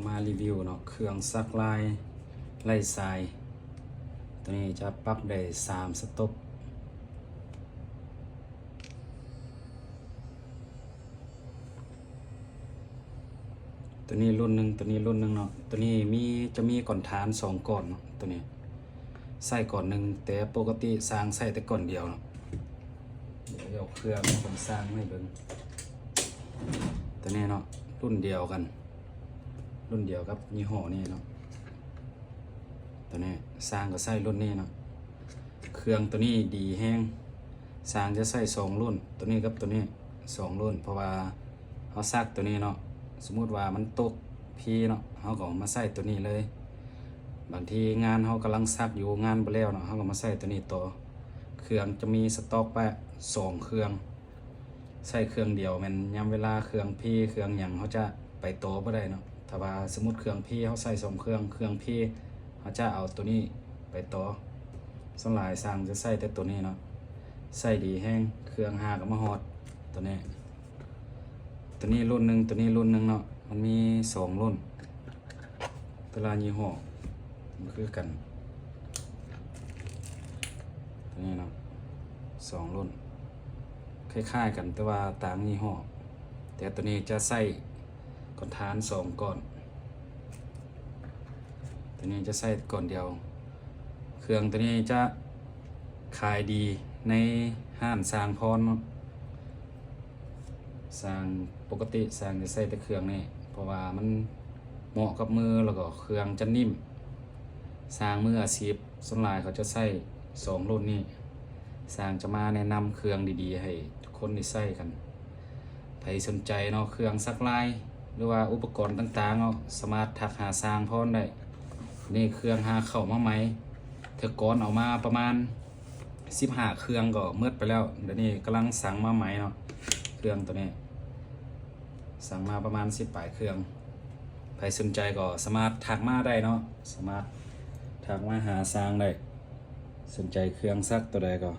ມາຣີວິວເນາະ ເຄື່ອງສັກລາຍໄຮ້ສາຍ ໂຕນີ້ຈະປັບໄດ້ສາມສະຕັອບ. ໂຕນີ້ລຸ້ນໜຶ່ງ ໂຕນີ້ລຸ້ນໜຶ່ງເນາະ ໂຕນີ້ມີ ຈະມີກ້ອນຖານສອງກ້ອນເນາະ ໂຕນີ້ໃຊ້ກ້ອນໜຶ່ງ ແຕ່ປົກກະຕິຊ່າງໃຊ້ແຕ່ກ້ອນດຽວເນາະ. ດຽວເອົາເຄື່ອງຂອງຊ່າງໃຫ້ເບິ່ງ ໂຕນີ້ເນາະ ລຸ້ນດຽວກັນ ລຸ້ນດຽວກັບຍີ່ຫໍ້ນີ້ເນາະ ໂຕນີ້ຊ່າງກໍໃຊ້ລຸ້ນນີ້ເນາະ. ເຄື່ອງໂຕນີ້ດີແຮງ ຊ່າງຈະໃຊ້ສອງລຸ້ນ ໂຕນີ້ກັບໂຕນີ້ສອງລຸ້ນ ເພາະວ່າເຮົາສັກໂຕນີ້ເນາະ ສົມມຸດວ່າມັນຕົກພີເນາະ ເຮົາກໍເອົາມາໃຊ້ໂຕນີ້ເລີຍ. ບາງທີງານເຮົາກຳລັງສັກຢູ່ ງານບໍ່ແລ້ວເນາະ ເຮົາກໍມາໃຊ້ໂຕນີ້ຕໍ່. ເຄື່ອງຈະມີສະຕັອກໄວ້ສອງເຄື່ອງ ໃຊ້ເຄື່ອງດຽວແມ່ນຍາມເວລາເຄື່ອງພີເຄື່ອງຫຍັງ ເຮົາຈະໄປຕໍ່ບໍ່ໄດ້ເນາະ. ຖ້າວ່າສົມມຸດເຄື່ອງພີ ເຮົາໃຊ້ສອງເຄື່ອງ ເຄື່ອງພີ ເຮົາຈະເອົາໂຕນີ້ໄປຕໍ່. ສ່ວນຫຼາຍຊ່າງຈະໃຊ້ແຕ່ໂຕນີ້ເນາະ ໃຊ້ດີແຮງ. ເຄື່ອງຫາກໍມາຮອດໂຕນີ້ ໂຕນີ້ລຸ້ນໜຶ່ງ ໂຕນີ້ລຸ້ນໜຶ່ງເນາະ ມັນມີສອງລຸ້ນ ແຕ່ລະຍີ່ຫໍ້ບໍ່ຄືກັນ. ໂຕນີ້ເນາະ ສອງລຸ້ນ ຄ້າຍໆກັນ ແຕ່ວ່າຕ່າງຍີ່ຫໍ້. ແຕ່ໂຕນີ້ຈະໃຊ້ກ້ອນຖານສອງກ້ອນ ໂຕນີ້ຈະໃຊ້ກ້ອນດຽວ. ເຄື່ອງໂຕນີ້ຈະຂາຍດີໃນຮ້ານຊ່າງພອນເນາະ. ຊ່າງປົກກະຕິຊ່າງຈະໃຊ້ແຕ່ເຄື່ອງນີ້ ເພາະວ່າມັນເໝາະກັບມື ແລ້ວກໍເຄື່ອງຈະນິ້ມ. ຊ່າງມືອາຊີບສ່ວນຫຼາຍເຂົາຈະໃຊ້ສອງລຸ້ນນີ້. ຊ່າງຈະມາແນະນຳເຄື່ອງດີໆໃຫ້ທຸກຄົນໄດ້ໃຊ້ກັນ. ໃຜສົນໃຈເນາະ ເຄື່ອງສັກລາຍ ຫຼືວ່າອຸປະກອນຕ່າງໆເນາະ ສາມາດທັກຫາຊ່າງພອນໄດ້. ນີ້ເຄື່ອງຫາເຂົ້າມາໃໝ່ ແຕ່ກ່ອນເອົາມາປະມານສິບຫ້າເຄື່ອງກໍໝົດໄປແລ້ວ. ດຽວນີ້ກຳລັງສັ່ງມາໃໝ່ເນາະ ເຄື່ອງໂຕນີ້ ສັ່ງມາປະມານສິບປາຍເຄື່ອງ. ໃຜສົນໃຈກໍສາມາດທັກມາໄດ້ເນາະ ສາມາດທັກມາຫາຊ່າງໄດ້. ສົນໃຈເຄື່ອງສັກໂຕໃດກໍ